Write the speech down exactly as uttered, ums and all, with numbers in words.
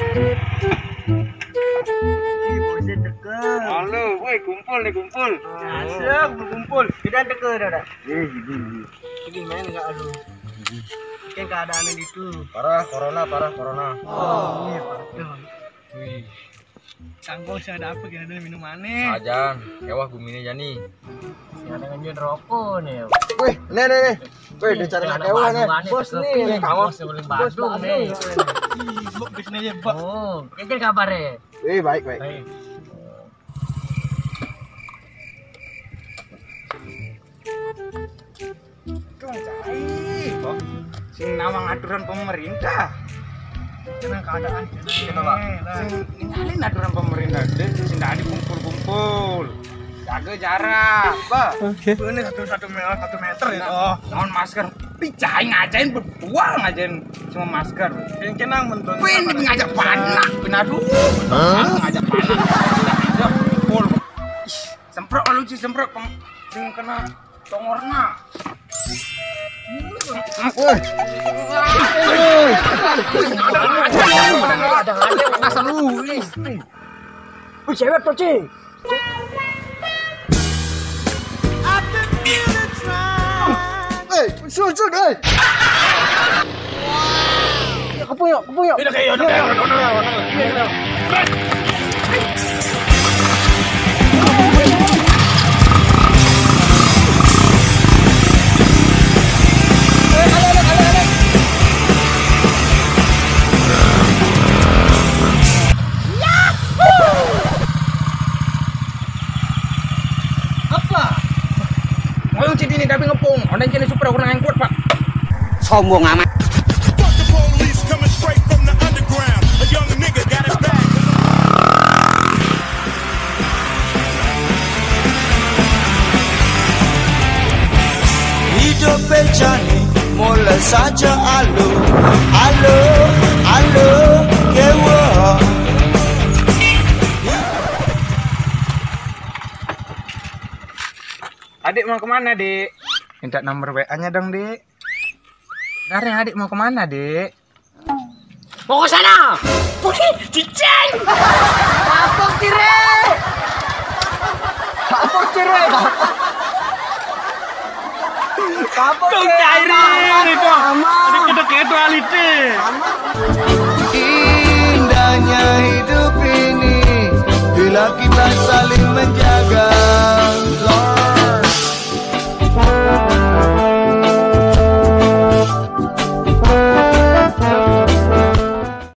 Ih, bosen deket. Halo, woi, kumpul nih, kumpul. Asik, kumpul. Kita deket, dah, dah. Ih, ini, ini. Ini main nggak, aduh. Kan keadaannya itu. Parah corona, parah corona. Oh, iya, parah. Wih. Kanggo saya ada apa gini dulu minumannya? Sajan, kewah gumine jani. Yang ada nganjur rokok nih. Wih, nih, nih, nih. Wih, dia cari anak kewah nih. Bos nih, kamu. Bos sebelum Bandung nih. Bos nih, Bos. Oh, ini kabarnya. Eh, baik, baik. Baik. Tuh, cai. Sing nawang aturan pemerintah. Kena keadaan. Kena, Pak. Sing ninggalin aturan pemerintah. Dek, sing tadi kumpul-kumpul. Jaga jarak, Pak. Oke. Ini satu, satu meter, satu meter ya. Oh, naon masker. Pi cai ngajain berdua ngajain cuma masker. Yang kenang menton. Wih, ini ngajak panak, benar dulu. Hah? Ngajak panak. Udah, kumpul. Ih, semprot kalau sih semprot peng, sing kena tongorna. Woi. Ada, ada, ada, ada. Asal lu, ih. Wih, cewek tuh, Ci. Hei, sun, sun, hei. Ya, kepung yuk, kepung yuk. Udah kayak, udah kayak, udah kayak, udah kayak. Apa? Mau cit ini tapi ngepung. Orang cini super kurang yang kuat, Pak. Sombong amat. Fuck the police coming straight from the underground. A young nigga got his back. Hidup bejani mulai saja alu, alu, alu, kewa. Adik mau kemana, Dik? Minta nomor W A-nya dong, Dik. Sekarang adik mau kemana, Dik? Mau ke sana. Wih, cicing. Kapok, Cire. Kapok, Cire. Kapok, Cire. Cairin itu. Aman. Ada kedo-kedo alite. Aman.